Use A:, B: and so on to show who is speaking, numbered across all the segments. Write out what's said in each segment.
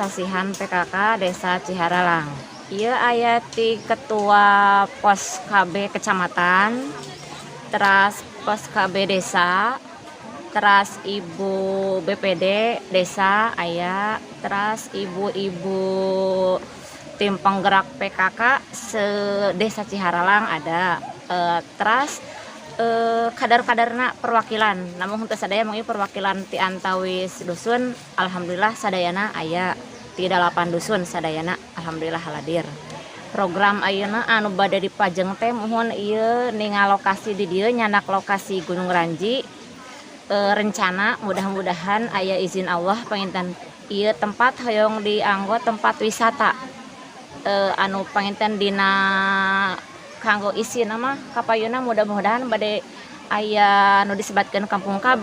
A: Sasihan PKK Desa Ciharalang. Ieu aya ti ketua Pos KB kecamatan, teras Pos KB desa, teras Ibu BPD desa aya, teras ibu-ibu tim penggerak PKK se Desa Ciharalang ada, teras kader-kaderna perwakilan, namun henteu sadaya mah ieu perwakilan ti antawis dusun. Alhamdulillah sadayana aya, ti 8 dusun sadayana alhamdulillah haladir. Program ayeuna anu bade dipajeng teh muhun ieu ningal lokasi di dieu, nyandak lokasi Gunung Ranji. Rencana mudah-mudahan aya izin Allah panginten ieu tempat hoyong dianggo tempat wisata, anu panginten dina kanggo isina mah kapayuna mudah-mudahan bade aya nu disebatkeun Kampung KB,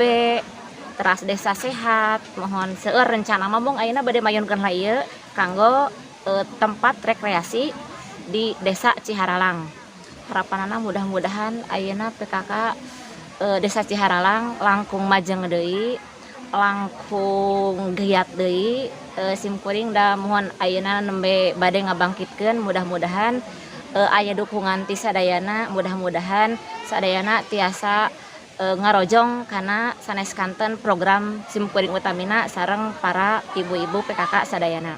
A: teras desa sehat. Mohon seueur rencana mah mung ayeuna bade mayunkeun lah ieu kanggo tempat rekreasi di Desa Ciharalang. Harapanana mudah-mudahan ayeuna PKK Desa Ciharalang langkung majeng deui, langkung giat deui. Simkuring da mohon ayeuna nembe bade ngabangkitkeun, mudah-mudahan aya dukungan ti sadayana, mudah-mudahan sadayana tiasa ngarojong kana sanes kanten program simkuring utamina sareng para ibu-ibu PKK sadayana.